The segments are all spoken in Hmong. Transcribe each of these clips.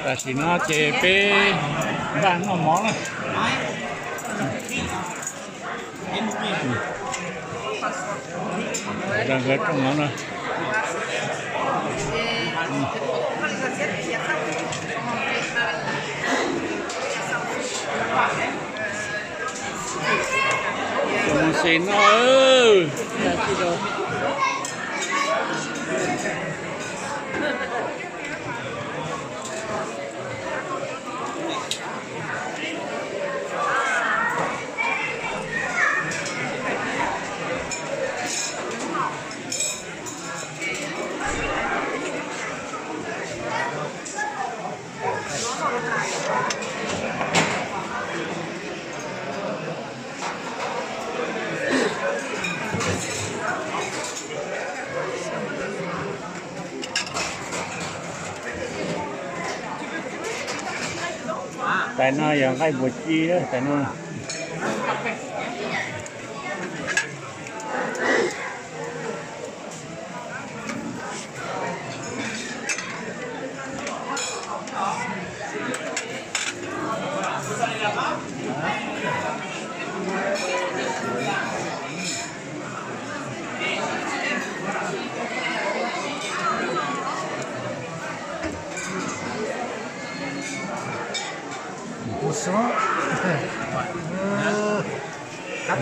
Tam sim no ces peb npaj noj mov na. Nkawd rooj mov na. Ces no. Tais no yog nqaij npua ci tais no.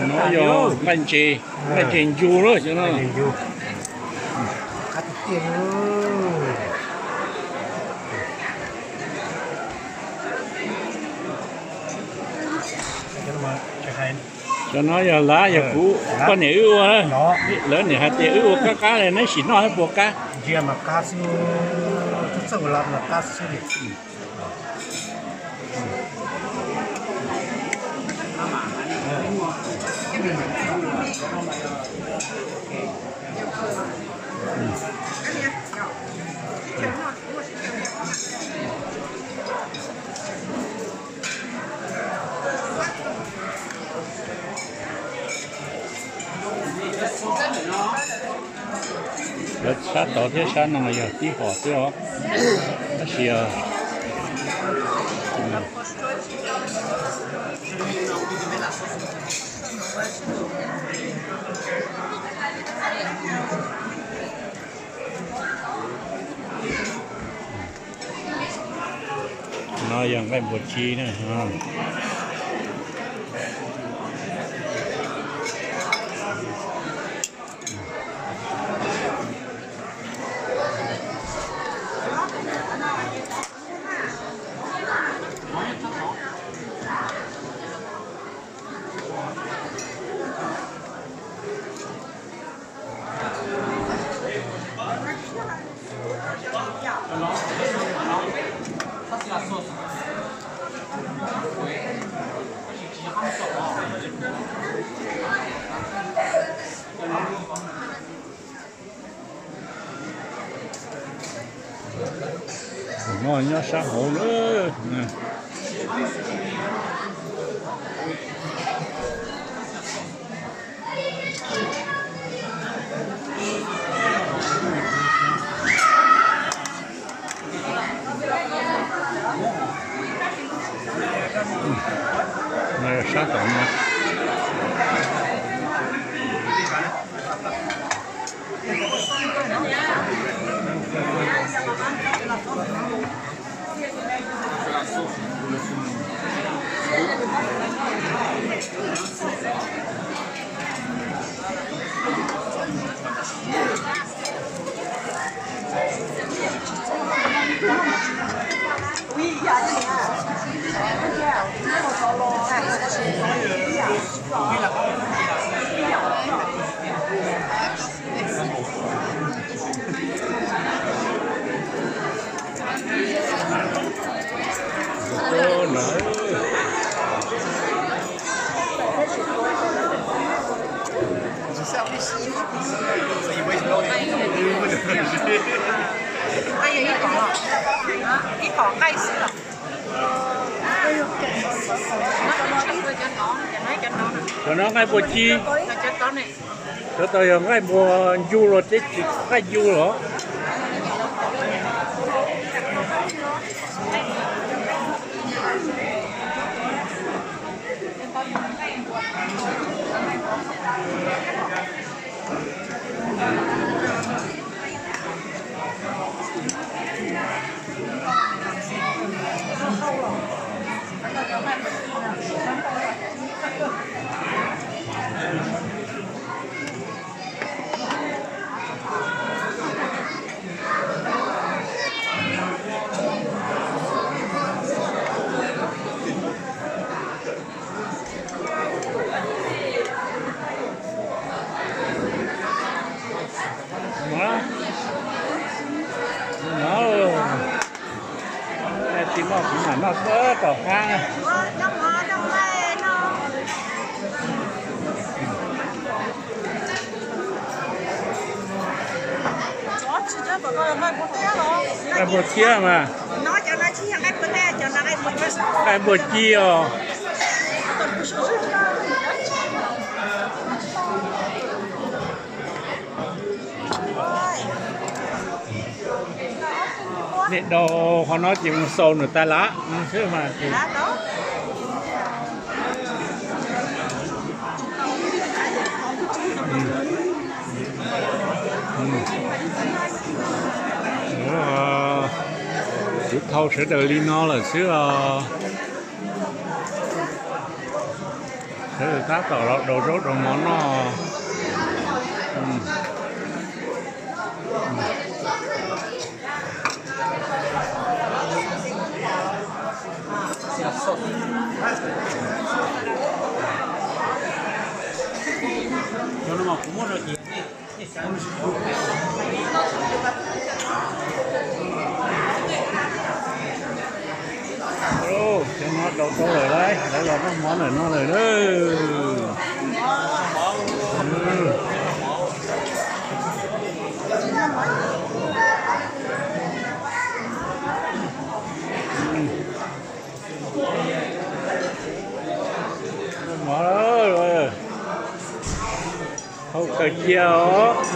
No yog nqaij ntses, nqaij ntses ncu lawm cov no. Cov no yog lav, yog kuv poj niam wb ua, lawv niam hais tias wb ua qab qab li, neb sim noj thiab puas qab. Lawv sab tod thiab sab no yog tib hom xwb os, tab sis yog no yog nqaij npua ci na. Tus no nyob sab hauv lawm. No yog sab tom no. Cov no nqaij npua ci. Cov tau yog nqaij npua ncu los teb tsis nqaij ncu los. Noj kuv mam noj xwb tom qab. Nqaij npua thiab mas. Nqaij npua ci os. Nej daus qhov no ces mus xaus nws tas lawm xwb mas. Kuv thau sawv daws li no lawm xwb os. Sawv daws tab tom los daus zaub daus mov noj. Cov no daus tau lawm lauj, lawv los noj mov lawm no lawm lauj. Noj mov lawm. Hau kawg cia os.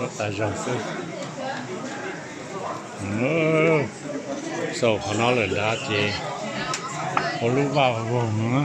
Lub tas zog xwb. Xaus qhov no lawm ntawd ces ua lub vaj voog no.